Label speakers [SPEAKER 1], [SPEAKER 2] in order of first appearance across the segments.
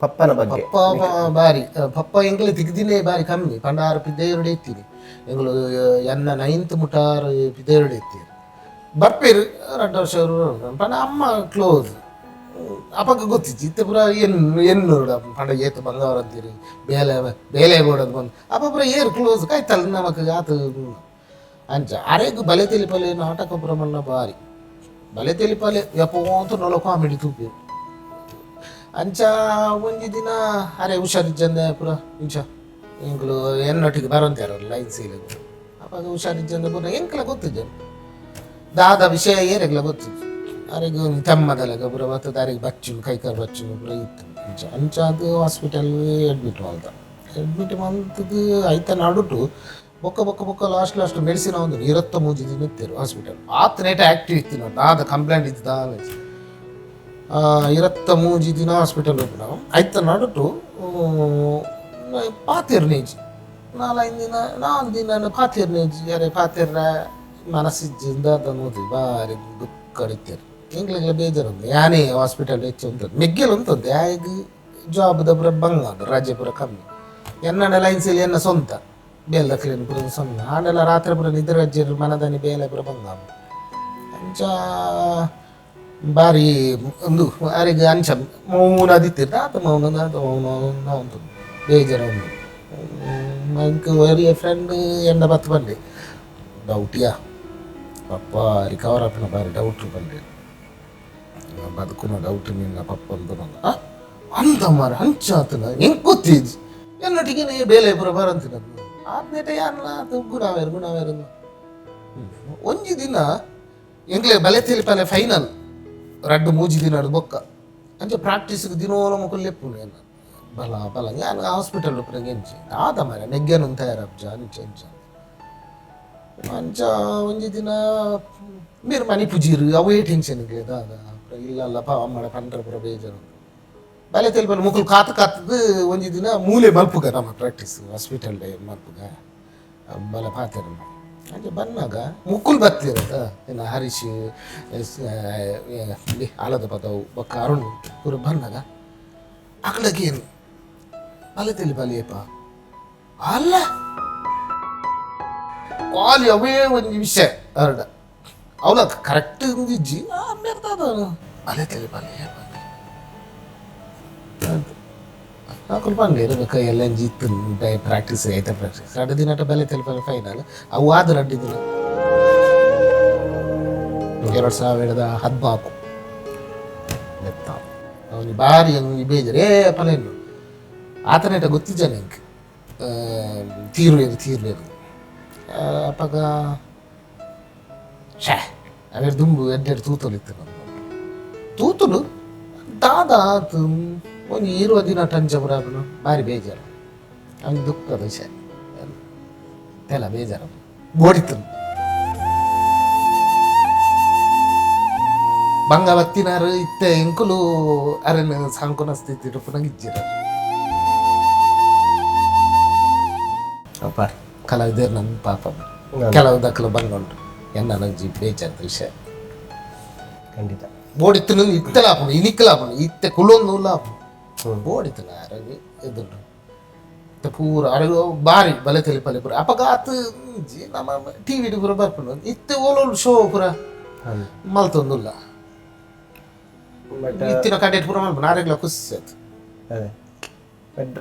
[SPEAKER 1] ಪಪ್ಪನ ಬಗ್ಗೆ
[SPEAKER 2] ಪಪ್ಪ ಬಾರಿ ಪಪ್ಪ ಎಂಕ್ಲೆ ತಿಕ್ದಿನೇ ಬಾರಿ ಕಮ್ಮಿ ಪಂಡ ಆರು ಪಿದೇರುಡೆ ಇತ್ತೀನಿ ಎಂಗಳು ಎನ್ನ ನೈನ್ತ್ ಮುಟ್ಟ ಆರು ಪಿದೇರುಡೆ ಇತ್ತೀರಿ ಬರ್ಪೇರು 2 ವರ್ಷ ಪಂಡ ಅಮ್ಮ ಕ್ಲೋಸ್ ಅಪ್ಪಗ ಗೊತ್ತಿತ್ತು ಇತ್ತೆ ಪೂರ ಎನ್ನು ಎನ್ನು ಪಂಡ ಏತು ಬಂಗವರ ಅಂತೀರಿ ಬೇಲೆ ಬೇಲೆ ಬೋಡೋದು ಬಂದು ಅಪ್ಪ ಪೂರ ಏರು ಕ್ಲೋಸ್ ಕಾಯ್ತಲ್ಲ ನಮಕ್ ಆತು ಅಂಚ ಅರೆಗ್ ಬಲೆ ತೆಲಿಪಲೆ ನಾಟಕ ಪೂರ ಮಣ್ಣ ಬಾರಿ ಬಲೆ ತೆಲಿಪಲೆ ಯಪ್ಪ ನೊಲ ಕಾಮಿಡಿ ತೂಪಿ ಅಂಚ ಒಂಜಿ ದಿನ ಅರೆ ಹುಷಾರಿಜ್ಜಂದೆ ಪೂರ ಇಂಚ ಎಂಕ್ಲು ಎನ್ನೊಟ್ಟಿಗೆ ಬರಂತಾರ ಲೈನ್ ಸೀಲೆ ಅಪ್ಪಾಗ ಹುಷಾರಿಜ್ಜಂದೆ ಪೂರ ಎಂಕ್ಲ ಗೊತ್ತಿದ್ದೆ ದಾದ ವಿಷಯ ಏರೆಗ್ಲ ಗೊತ್ತಿತ್ತು ಅರೆಗ್ ತಮ್ಮದಲೆಗ ಪೂರ ಬತ್ತದ ಅರೆಗ್ ಬಚ್ಚು ಕೈಕಾಲು ಬಚ್ಚು ಪೂರ ಇತ್ತು ಅಂಚ ಅಂಚ ಅದು ಹಾಸ್ಪಿಟಲ್ ಅಡ್ಮಿಟ್ ಮಲ್ತ ಅಡ್ಮಿಟ್ ಮಂತದ್ದು ಐತ ನಡುಟು ಬೊಕ್ಕ ಬೊಕ್ಕ ಬೊಕ್ಕ ಲಾಸ್ಟ್ ಲಾಸ್ಟ್ ಮೆಡಿಸಿನ್ ಒಂದು 23 ದಿನ ಇತ್ತಿರು ಹಾಸ್ಪಿಟಲ್ ಆತನೇಟ ಆ್ಯಕ್ಟಿವ್ ಇತ್ತು ನಾವು ದಾದ ಕಂಪ್ಲೇಂಟ್ ಇತ್ತು ದಾದ 23 ದಿನ ಹಾಸ್ಪಿಟಲ್ ನಾವು ಐತ ನಡುಟು ಪಾತಿರ್ನೇಜಿ 4-5 ದಿನ 4 ದಿನ ಪಾತಿರ್ನೇಜಿ ಅರೆ ಪಾತಿರ್ನ ಮನಸ್ಸಿಜ್ಜಿಂದ ನೋದಿ ಬಾರಿ ದುಃಖ ಇತ್ತೀರಿ ಎಂಗ್ಲೆಗ್ಲ ಬೇಜಾರು ಯಾನೇ ಹಾಸ್ಪಿಟಲ್ ಹೆಚ್ಚು ಉಂಟು ಮೆಗ್ಗೆಲ್ ಉಂಟು ಯಾಗ ಜಾಬ್ದ ಪೂರ ಬಂಗ ರಜೆ ಪೂರ ಕಮ್ಮಿ ಎನ್ನ ಲೈನ್ಸಲ್ಲಿ ಎನ್ನ ಸ್ವಂತ ಬೇಲ್ದ ಕ್ಲೀನ್ ಪೂರ ಸ್ವಂತ ಆಂಡೆಲ್ಲ ರಾತ್ರಿ ಪೂರ ನಿದ್ರೆ ರಜೆ ಮನದಾನಿ ಬೇಲೆ ಪೂರ ಬಂಗ ಅಂಚ ಬಾರಿ ಒಂದು ಅರೆಗೆ ಅಂಚ ಮೌನ ಅದಿತ್ತಿರ್ತ ಆತ ಮೌನ ಆತ ಮೌನ ಉಂಟು ಬೇಜಾರು ಉಂಟು ಇಂಕ್ ಒರಿಯ ಫ್ರೆಂಡ್ ಎಂಡ ಬತ್ತು ಬಂದೆ ಡೌಟಿಯಾ ಪಪ್ಪ ರಿಕವರ್ ಆಪಿನ ಬಾರಿ ಡೌಟ್ ಬಂದೆ ಬದುಕುನ ಡೌಟ್ ನಿನ್ನ ಪಪ್ಪ ಅಂತ ಅಂದ ಮಾರ ಅಂಚ ಆತನ ಹೆಂಗೆ ಗೊತ್ತಿಜ್ಜಿ ಎನ್ನೊಟ್ಟಿಗೆ ನೀ ಬೇಲೆ ಪೂರ ಬರಂತಿನ ಆದ್ನೇಟ ಯಾರಲ್ಲ ಆತ ಗುಣವೇರು ಗುಣವೇರು ಒಂಜಿ ದಿನ ಎಂಗ್ಲೆ ಬಲೆ ತಿಳಿಪಲೆ ಫೈನಲ್ ರಡ್ಡು ಮೂಜಿ ದಿನ ಬೊಕ್ಕ ಅಂಚೆ ಪ್ರಾಕ್ಟೀಸ್ಗೆ ದಿನೋಲ ಮುಕುಲ್ ಲೆಪ್ಪುನು ಎನ್ನ ಬಲ ಬಲ ಯಾನ್ ಹಾಸ್ಪಿಟಲ್ ಉಪ್ಪುನಗ ಎಂಚಿ ಆದ ಮಾರೆ ನೆಗ್ಗೆನು ತಯಾರಪ್ಜ ಅಂಚ ಅಂಚ ಅಂಚ ಒಂಜಿ ದಿನ మీరు ಮನಿ ಪುಜೀರು ಅವೇ ಟೆನ್ಷನ್ ದಾದ ಇಲ್ಲಲ್ಲ ಪಾ ಅಮ್ಮಡ ಪಂಡ್ರ ಪೂರ ಬೇಜಾರು ಬಲೆ తెలిಪಲ್ಲ ಮುಕುಲ್ ಕಾತು ಕಾತದು ಒಂಜಿ ದಿನ ಮೂಲೆ ಮಲ್ಪುಗ ನಮ್ಮ ಪ್ರಾಕ್ಟೀಸ್ ಹಾಸ್ಪಿಟಲ್ ಮಲ್ಪುಗ ಬಲ ಪಾತೆರ ಅಂಚ ಬನ್ನಾಗ ಮುಕ್ಕುಲ್ ಬತ್ತಿರದ ಇನ್ನು ಹರೀಶ್ ಆಲದ ಪದವು ಬೊಕ್ಕ ಅರುಣ್ ಪೂರ ಬನ್ನಾಗ ಅಕ್ಲಗೇನು ಬಲೆ ತೆಲಿ ಬಲಿಯಪ್ಪ ಅಲ್ಲ ಕಾಲಿ ಅವೇ ಒಂಜಿ ವಿಷಯ ಅರ್ಡ ಅವಳ ಕರೆಕ್ಟ್ ಇಜ್ಜಿ ಬಲೆ ತೆಲಿ ಬಲಿಯಪ್ಪ ಅಕುಲು ಪಂಡೇರು ಕೈಯೆಲ್ಲ ಇತ್ತು ಪ್ರಾಕ್ಟೀಸ್ ಐತೆ ಪ್ರಾಕ್ಟೀಸ್ 2 ದಿನ ಬೆಲೆ ತೆಲಿಪಲ್ಲ ಫೈನಲ್ ಅವು ಆದ 2 ದಿನ 2014 ಲೆತ್ತ ಅವನು ಬಾರಿ ಅವನಿಗೆ ಬೇಜಾರು ಏ ಪಲೇನು ಆತನೇಟ ಗೊತ್ತಿದ್ದಾನೆ ಇಂಕ್ ತೀರ್ವೇರು ತೀರ್ವೇರು ಅಪ್ಪಗ ಛೇ ಅವೇರು ದುಂಬು ಎಡ್ಡೆಡ್ ತೂತೊಲಿತ್ತು ನಮ್ಮ ತೂತುಲು ದಾದ ಆತು ಒಂಜಿ 20 ದಿನ ಟಂಚ ಪೂರ ಬಾರಿ ಬೇಜಾರು ಅವ್ನಿಗೆ ದುಃಖದ ವಿಷಯ ತೆಲ ಬೇಜಾರು ಬೋಡಿತು ಬಂಗ ಬತ್ತಿನಾರು ಇತ್ತೆ ಎಂಕುಲು ಅರೆನ ಸಾಂಕುನ ಸ್ಥಿತಿ ಪುನಃ ಇಜ್ಜಿರ ಅಪ್ಪ ಕಲಾವಿದರು ನಮ್ಮ ಪಾಪ ಕೆಲವು ದಕ್ಕಲು ಬಂಗ ಉಂಟು ಎನ್ನ ನಂಜಿ ಬೇಜಾರದ ವಿಷಯ
[SPEAKER 1] ಖಂಡಿತ
[SPEAKER 2] ಬೋಡಿತ್ತು ಇತ್ತಲಾಪುಂಡು ಇನಿಕ್ಕಲಾಪುಂಡು ಇತ್ತೆ ಕುಲೊಂದು ಲಾಪುಂಡು ಬೋಡಿತ್ತು ಅರಗಿ ಎದುರು ಪೂರ ಅರಗು ಬಾರಿ ಬಲೆ ತೆಲಿಪಲೆ ಪೂರ ಅಪಗ ಆತು ನಮ್ಮ ಟಿ ವಿ ಪೂರ ಬರ್ಪುಂಡು ಇತ್ತೆ ಓಲೋಲು ಶೋ ಪೂರ ಮಲ್ತೊಂದುಲ್ಲ
[SPEAKER 1] ಬಟ್
[SPEAKER 2] ಇತ್ತಿನ ಕಂಟೆಂಟ್ ಪೂರ ಮಲ್ಪುಂಡು ಆರೆಗ್ಲ ಖುಷಿ ಆಯ್ತು
[SPEAKER 1] ಅದೇ ಬಟ್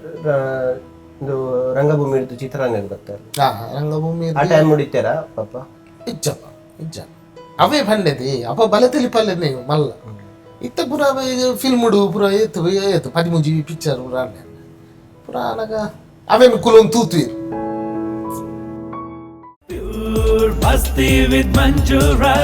[SPEAKER 1] ಇದು ರಂಗಭೂಮಿ ಹಿಡಿದು ಚಿತ್ರರಂಗಕ್ಕೆ ಬರ್ತಾರೆ
[SPEAKER 2] ಹಾ ರಂಗಭೂಮಿ
[SPEAKER 1] ಆ ಟೈಮ್ ಹೊಡಿತೀರಾ ಪಾಪ
[SPEAKER 2] ಇಜ್ಜಪ್ಪ ಇಜ್ಜ ಅವೇ ಪಂಡೆದಿ ಅಪ್ಪ ಬಲೆ ತಿಳಿಪಲ್ಲೆ ನೀವು ಮಲ್ಲ ಇತ್ತ ಪೂರ ಫಿಲ್ಮ್ ಪೂರ ಏತು ಏತು 13 ಪಿಕ್ಚರ್ ಪೂರ ಪೂರ ಆನಗ ಅವೇನು ಕುಲೊಂದು ತೂತು
[SPEAKER 3] Masti with Manjura.